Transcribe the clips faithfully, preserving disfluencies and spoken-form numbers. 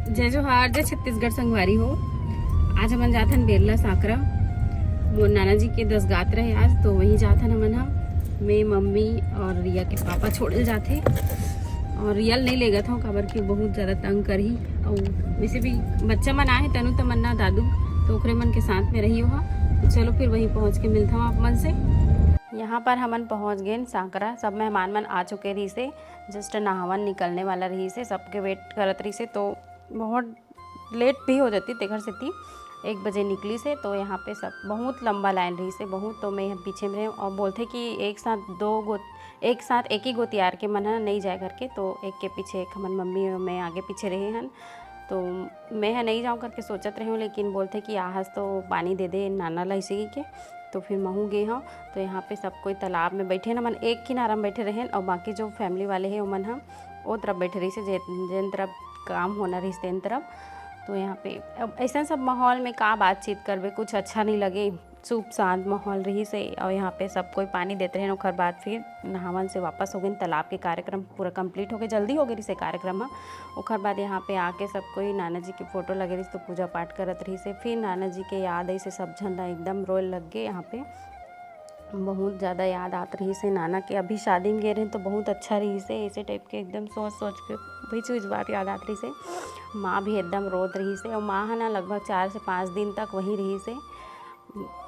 जय जोहार, जय छत्तीसगढ़ संगवारी हो। आज हमन जाथन बेरला सांकरा, मोर नाना जी के दस गात रहे आज, तो वहीं जाथन हमन ह। मैं, मम्मी और रिया के पापा छोड़े ल जाथे, और रिया ल नहीं लेगत हूँ, काबर कि बहुत ज़्यादा तंग करही। और वैसे भी बच्चा मन आए हैं, तनु तमन्ना दादू, तो ओकरे मन के साथ में रही हो। तो चलो फिर वहीं पहुँच के मिलता हूँ आप मन से। यहाँ पर हमन पहुँच गए सांकरा, सब मेहमान मन आ चुके रही से, जस्ट नहावन निकलने वाला रही से, सबके वेट करत रही से, तो बहुत लेट भी हो जाती, तेखर सेती एक बजे निकली से। तो यहाँ पे सब बहुत लंबा लाइन रही से, बहुत, तो मैं यहाँ पीछे में रहे और बोलते कि एक साथ दो गो, एक साथ एक ही गो तियार के मन ह नहीं जाए करके, तो एक के पीछे एक हमन मम्मी और मैं आगे पीछे रहे हन। तो मैं ह नहीं जाऊँ करके सोचत रहे हूँ, लेकिन बोलते कि आहस तो पानी दे दे नाना ला, इसी के। तो फिर महूँ गे हूँ। तो यहाँ पे सब कोई तालाब में बैठे न, मन एक किनारा में बैठे रहे और बाकी जो फैमिली वाले हैं ओमन ह ओ तरफ बैठे रही से, जे-, जेन तरफ काम होना रही तेन तरफ। तो यहाँ पे अब ऐसा सब माहौल में का बातचीत करबे, कुछ अच्छा नहीं लगे, चुप शांत माहौल रही से। और यहाँ पे सब कोई पानी देते रहे, ओकर बाद फिर नहावन से वापस हो गए। तालाब के कार्यक्रम पूरा कंप्लीट हो गए, जल्दी हो गए रही से कार्यक्रम ह। ओकर बाद यहाँ पे आके सब कोई नाना जी के फोटो लगे रही, तो पूजा पाठ करत रही से। फिर नाना जी के याद ऐसे सब झन ला एकदम रोए लग गए यहाँ पे। बहुत ज़्यादा याद आत रही से नाना के। अभी शादी में गए रहे तो बहुत अच्छा रही से, ऐसे टाइप के एकदम सोच सोच के वही चीज़ बात याद आत रही से। माँ भी एकदम रोत रही से, और माँ है ना लगभग चार से पाँच दिन तक वहीं रही से,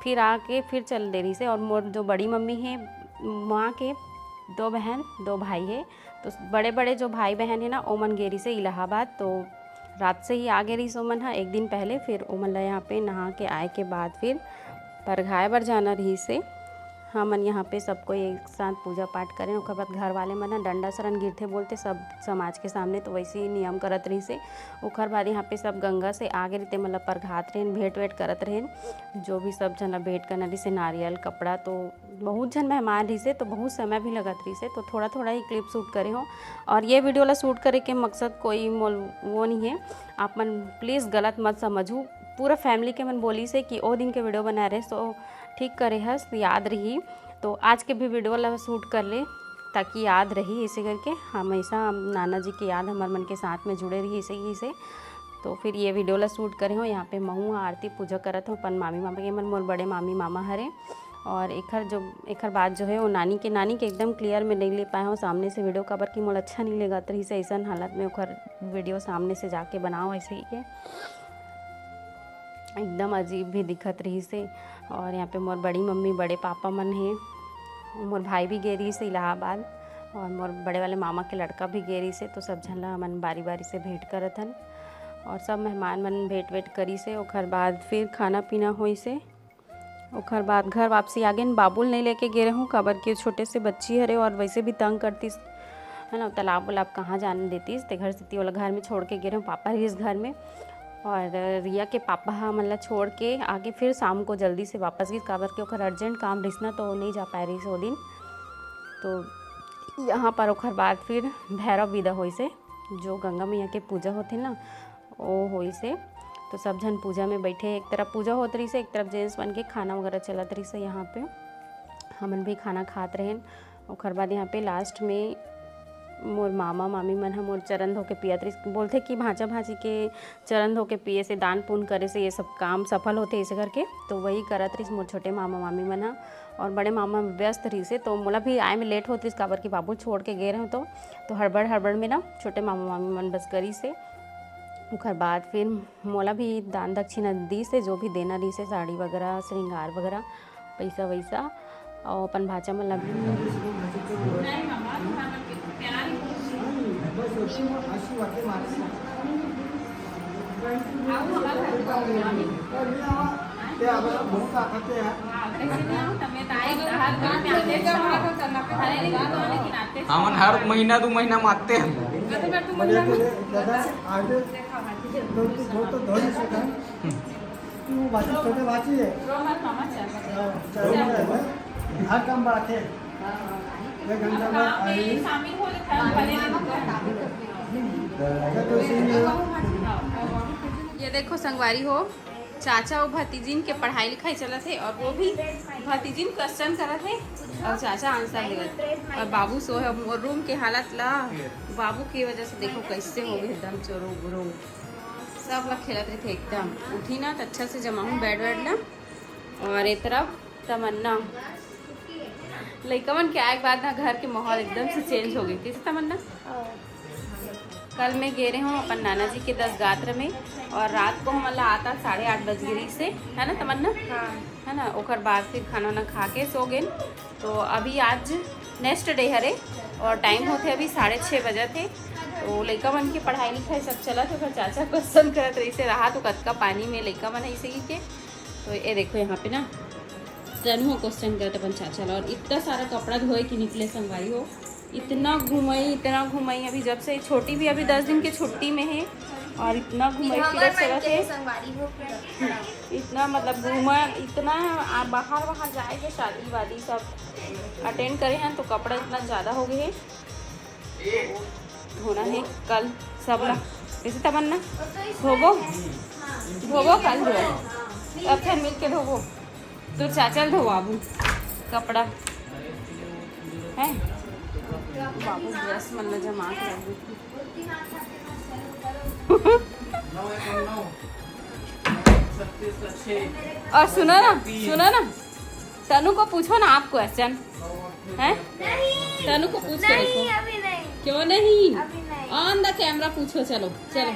फिर आके फिर चल दे रही से। और मोर जो बड़ी मम्मी है, माँ के दो बहन दो भाई है, तो बड़े बड़े जो भाई बहन है ना, ओमन गे रही से इलाहाबाद। तो रात से ही आ गे रही से ओमन ह एक दिन पहले। फिर ओमन ला यहाँ पे नहा के आए के बाद फिर परघाए बर जाना रही से। हमन यहाँ पे सब कोई एक साथ पूजा पाठ करें। ओकर बाद घर वाले मन ह डंडा शरण गिरथे बोलते सब समाज के सामने, तो वैसे ही नियम करत रही से। ओकर बाद यहाँ पे सब गंगा से आगे रहिते, मतलब परघात रहेन, भेंट वेंट करत रहेन, जो भी सब झन ला भेंट करना रही से, नारियल, कपड़ा। तो बहुत झन मेहमान रही से, तो बहुत समय भी लगत रही से, तो थोड़ा थोड़ा ही क्लिप शूट करे हो। और ये वीडियो ला शूट करे के मकसद कोई मोल वो नहीं है, आप मन प्लीज़ गलत मत समझू। पूरा फैमिली के मन बोली से कि ओ दिन के वीडियो बना रहे, सो ठीक करे हस, याद रही। तो आज के भी वीडियो ला शूट कर ले, ताकि याद रही। इसे करके हमेशा हम नाना जी की याद हमारे मन के साथ में जुड़े रही, इसे ही से। तो फिर ये वीडियो ला शूट करे हो। यहाँ पे महू आरती पूजा करत हो अपन मामी मामा के, मन मोर बड़े मामी मामा हरे। और एखर जो, एखर बात जो है वो नानी के, नानी के एकदम क्लियर में नहीं ले पाए हो सामने से वीडियो, काबर कि मोला अच्छा नहीं लगत रही से ऐसन हालत में ओखर वीडियो सामने से जाके बनाओ ऐसे ही के। एकदम अजीब भी दिखत रही से। और यहाँ पे मोर बड़ी मम्मी, बड़े पापा मन हे, मोर भाई भी गे रही से इलाहाबाद, और मोर बड़े वाले मामा के लड़का भी गे रही से। तो सब झन ला हमन बारी बारी से भेंट करत हन, और सब मेहमान मन भेंट वेंट करी से। ओखर बाद फिर खाना पीना होई से। ओखर बाद घर वापसी आ गेन। बाबू ल नहीं लेके गे रहूँ, काबर के छोटे से बच्ची हरे और वैसे भी तंग करतीस, है ना, तालाब वालाब कहाँ जाने देतीस, ते घर सेती ओला घर में छोड़ के गे रहूँ, पापा रहिस घर में। और रिया के पापा ह हमन ला छोड़ के आके फिर शाम को जल्दी से वापस गिस, काबर के ओकर अर्जेंट काम रहिस ना, तो नहीं जा पाए रहिस वो दिन। तो यहाँ पर ओखर बाद फिर भैरव विदा होइस हे, जो गंगा मैया के पूजा होथे ना, ओ होइस हे। तो सब झन पूजा में बैठे, एक तरफ पूजा होत रहिस हे, एक तरफ जेंट्स मन के खाना वगैरह चलत रहिस हे। यहाँ पे हमन भी खाना खात रहेन। ओकर बाद यहाँ पे लास्ट में मोर मामा मामी मन ह मोर चरण धो के पियत रहिस। बोलथे कि भांचा भांची के चरण धो के पिए से, दान पुण्य करे से ये सब काम सफल होथे, ऐसे करके। तो वही करत रहिस मोर छोटे मामा मामी मन ह। और बड़े मामा व्यस्त रहिस हे, तो मोला भी आए में लेट होत रहिस, काबर कि बाबू छोड़ के गे रहे तो, तो हड़बड़ हड़बड़ में ना छोटे मामा मामी मन बस करिस हे। ओकर बाद फिर मोला भी दान दक्षिणा दिस हे, जो भी देना रहिस हे, साड़ी वगैरह, श्रृंगार वगैरह, पैसा वैसा, और अपन भांचा मन ला भी। हमन हर महीना दू महीना मारते हैं। तू बाकी छोटे बाकी है। हाँ, चलो, हर काम बात है। एक घंटा बाद आई। ये देखो संगवारी हो, चाचा अउ भतीजिन के पढ़ाई लिखाई चलत हे, और वो भी भतीजिन क्वेश्चन करत हे और चाचा आंसर देवत हे। और बाबू सो हे, मोर रूम के हालत ला, बाबू की वजह से देखो कैसे हो गए एकदम चोरो बुरो। सब ला खेलत रहिथे एकदम। उठी ना त अच्छा से जमाहूँ बेड वेड ला। और ए तरफ तमन्ना, लइका मन के आए के बाद ना घर के माहौल एकदम से चेंज हो गई। कैसे तमन्ना? कल मैं गे रहे हूँ अपन नाना जी के दस गात्र में, और रात को हमन ला आता साढ़े आठ बज गई से, है ना तमन्ना? हाँ। है ना, ओकर बाद फिर खाना वाना खा के सो गेन। तो अभी आज नेक्स्ट डे हरे और टाइम होते अभी साढ़े छः बजे थे। तो लइका मन के पढ़ाई लिखाई सब चलत हे, ओकर चाचा क्वेश्चन करत रहिसे रहा तो कतका पानी में लइका मन ऐसे ही के। तो ये देखो यहाँ पे ना तनु क्वेश्चन करत अपन चाचा ला, और इतना सारा कपड़ा धोए के निकले संगवारी हो, इतना घुमाई, इतना घुमाई। अभी जब से छोटी भी अभी दस दिन के छुट्टी में है और इतना घुमाई फिरत चलत है, इतना मतलब घूमा, इतना आ, बाहर बाहर जाए के शादी वादी सब अटेंड करे हैं तो कपड़ा इतना ज़्यादा हो गए है। धोना है कल सब ला। कैसे तमन्ना? धोबो, धोबो कल धोबो, अब फिर मिल के धोबो। तो चाचा ल धोवाबू कपड़ा है। बाबू ड्रेस मन ला जमा के रख देती। और सुनो ना, सुनो ना, तनु को पूछो ना आप क्वेश्चन, हैं? तनु को पूछ के देखो। अभी नहीं। क्यों नहीं? अभी नहीं। ऑन द कैमरा पूछो। चलो, चलो,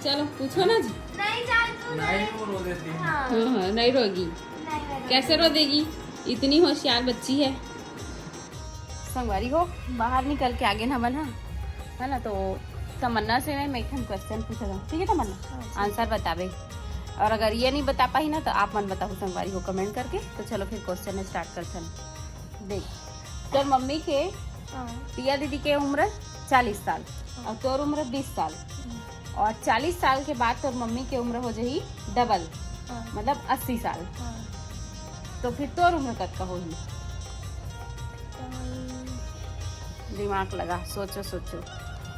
चलो पूछो ना जी। नहीं जाए तो नहीं। वो रो देती है। हाँ। हाँ, हाँ, नहीं रोगी। नहीं रोगी। कैसे रो देगी? इतनी होशियार बच्ची है। संगवारी हो, बाहर निकल के आगे ना मन, हाँ, है ना, तो तमन्ना से मैं एक ठन क्वेश्चन पूछत हूँ, ठीक है तमन्ना? हाँ, ठीक। आंसर बताबे, और अगर ये नहीं बता पाही ना तो आप मन बताहू संगवारी हो कमेंट करके। तो चलो फिर क्वेश्चन स्टार्ट करथन। देख, तोर मम्मी के, हाँ। पिया दीदी के उम्र चालीस साल, हाँ। और तोर उम्र बीस साल, हम्म। और चालीस साल के बाद तोर मम्मी के उम्र हो जाही डबल, हाँ। मतलब अस्सी साल। हाँ। तो फिर तोर उम्र कतका होही? दिमाग लगा, सोचो, सोचो।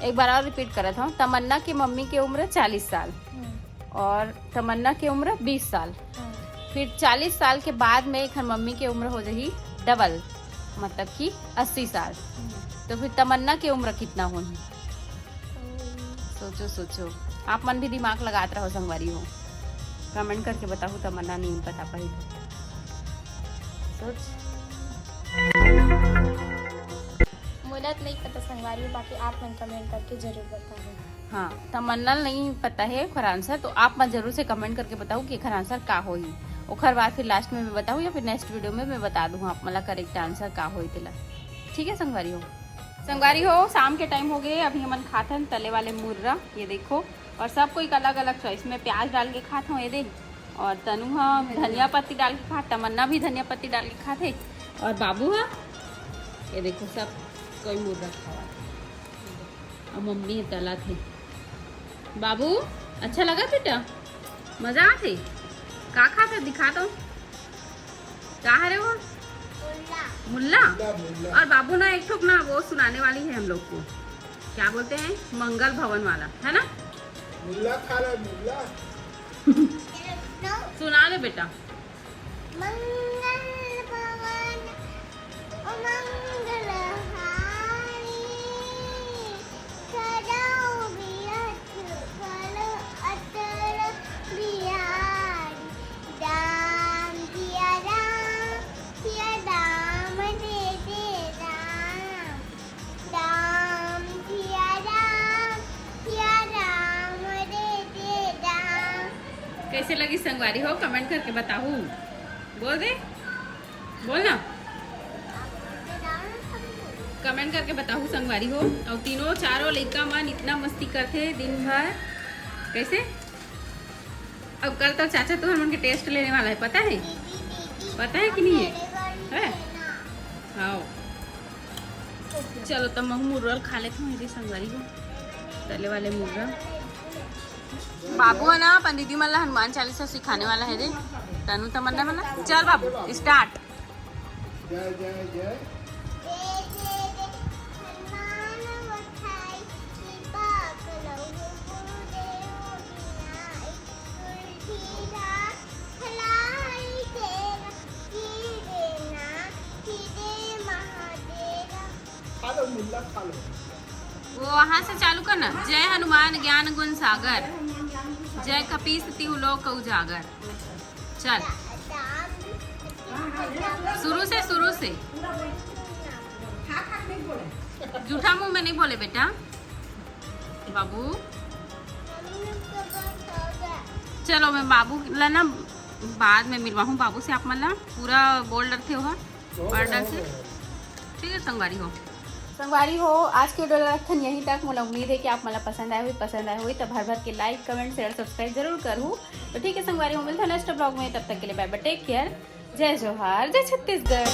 एक बार और रिपीट करत हूँ, तमन्ना के मम्मी के उम्र चालीस साल, हम्म। और तमन्ना के उम्र बीस साल। हाँ। फिर चालीस साल के बाद में एखर मम्मी के उम्र हो जाही डबल, मतलब कि अस्सी साल। हम्म। तो फिर तमन्ना के उम्र कितना होही? हम्म। सोचो, सोचो, आप मन भी दिमाग लगात रहो संगवारी हो, कमेंट करके बताहू, तमन्ना नहीं बता पाही तो। सोच। मोला तो नहीं पता संगवारी हो, बाकी आप मन कमेंट करके जरूर बताहू। हाँ, तमन्ना ल नहीं पता है ओखर आंसर, तो आप मन जरूर से कमेंट करके बताहू कि एखर आंसर का होही। ओखर बाद फिर लास्ट में मैं बताहू या फिर नेक्स्ट वीडियो में मैं बता दूँ आप मन ला करेक्ट आंसर का होही तेला। ठीक है संगवारी हो, संगवारी हो, शाम के टाइम हो गए, अभी हमन खाथन तले वाले मुर्रा। ये देखो, और सब कोई का अलग अलग चॉइस में प्याज डाल के खात हूँ, ये दे, और तनु ह धनिया पत्ती डाल के खात, तमन्ना भी धनिया पत्ती डाल के खात है, और बाबू ह, ये देखो, सब कोई मुर्रा खावा। अब मम्मी तलत हे। बाबू, अच्छा लगा बेटा? मजा आथे? का खाथे? दिखा तो। का हरे वो? मुल्ला। मुल्ला? मुल्ला, मुल्ला। और बाबू ना एक ठोक ना वो सुनाने वाली है हम लोग को। क्या बोलते हैं? मंगल भवन वाला, है ना? मुल्ला खा रहा है, मुल्ला। सुना ले बेटा। मंगल भवन मंगल हारी, सदा उबियत फल अटल बिहारी। राम जिया राम, जिया राम रे रे राम। राम जिया राम, जिया राम रे रे राम। कैसे लगी संगवारी हो, कमेंट करके बताहू। बोल दे, बोल ना। कमेंट करके बताहू संगवारी हो। और तीनों चारों लइका मन इतना मस्ती करथे दिन भर। कैसे? अब कल तो चाचा तुहर मन के टेस्ट लेने वाला है, पता है? पता है कि नहीं है? है? आओ। चलो, तो महू मुर्रा ल खा लेथों, ये दे संगवारी हो, तले वाले मुर्रा। बाबू है ना, अपन दीदी मन ला हनुमान चालीसा सिखाने वाला है रे। तनु तमन्ना मन ला। चल बाबू, स्टार्ट। जय जय जय। खा लो मुल्ला, खा लो। वो वहाँ से चालू करना, जय हनुमान ज्ञान गुण सागर। जय कपीस तिहु लोक उजागर। चल, शुरू से, शुरू से। जूठा मुंह में नहीं बोले बेटा। बाबू, चलो, मैं बाबू ला ना बाद में मिलवाहूँ, बाबू से आप मन ला पूरा बोल डरथे ओहा, और डर से। ठीक है संगवारी हो। संगवारी हो, आज के वीडियो ला रखथन यहीं तक। मोला उम्मीद है कि आप मन ला पसंद आए होही। पसंद आए होही त भर भर के like, comment, share, subscribe जरूर करहू। तो ठीक है संगवारी हो, मिलथन नेक्स्ट ब्लॉग में। तब तक के लिए bye bye, take care, जय जोहार, जय छत्तीसगढ़।